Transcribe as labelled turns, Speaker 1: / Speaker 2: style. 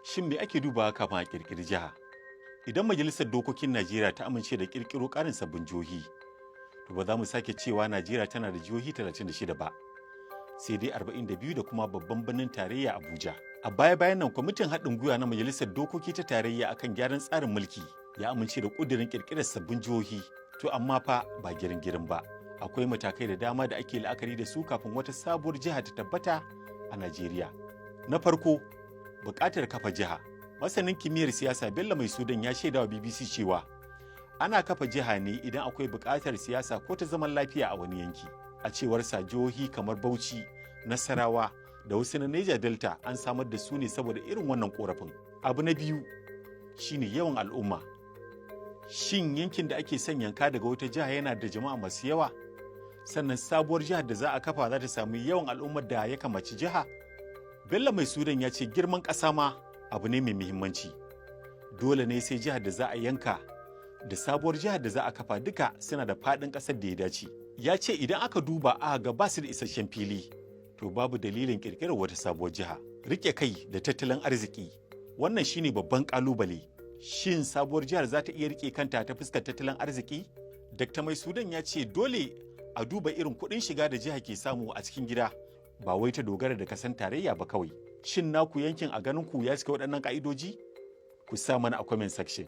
Speaker 1: Shin me ake dubawa kafin a ƙirƙiri jiha? Idan Majalisar Dokokin Najeriya ta amince da ƙirƙiro ƙarin sabbin jihohi, to ba za mu sake cewa Najeriya tana da jihohi 36 ba, sai dai 42 da kuma babban birnin tarayya Abuja. A baya-bayan nan, kwamitin haɗin gwiwa na Majalisar Dokoki ta Tarayya akan gyaran tsarin mulki ya amince da ƙudurin ƙirƙirar sabbin jihohi, to amma fa ba girin-girin ba. Akwai matakai da dama da ake la'akari da su kafin wata sabuwar jiha ta tabbata a Najeriya. Na farko, buƙatar kafa jiha. Masanin kimiyyar siyasa Bello Mai Sudan ya shaidawa BBC cewa ana kafa jiha ne idan akwai buƙatar siyasa ko ta zaman lafiya a wani yanki. A cewar sa, jihohi kamar Bauchi, Nasarawa da wasu na Niger Delta an samar da su ne saboda irin wannan korafin. Abu na biyu shine yawan al'umma. Shin yankin da ake son yanka daga wata jiha yana da jama'a masu yawa? Sannan sabuwar jihar da za a kafa za ta samu yawan al'ummar da ya kamaci jiha? Bello Mai Sudan ya ce girman ƙasa ma abu ne mai muhimmanci. Dole ne sai jihar da za a yanka da sabuwar jihar da za a kafa duka suna da faɗin ƙasar da ya dace. Ya ce idan aka duba aka ga ba su da isasshen fili, to babu dalilin ƙirƙirar wata sabuwar jiha. Rike kai da tattalin arziki, wannan shine babban ƙalubale. Shin sabuwar jihar za ta iya rike kanta ta fuskar tattalin arziki? Dr. Mai Sudan ya ce dole a duba irin kuɗin shiga da jiha ke samu a cikin gida, ba wai ta dogara da kasan tarayya ba kawai. Shin naku yankin a ganin ku ya cika waɗannan ƙa'idoji? Ku sa mana a comment section.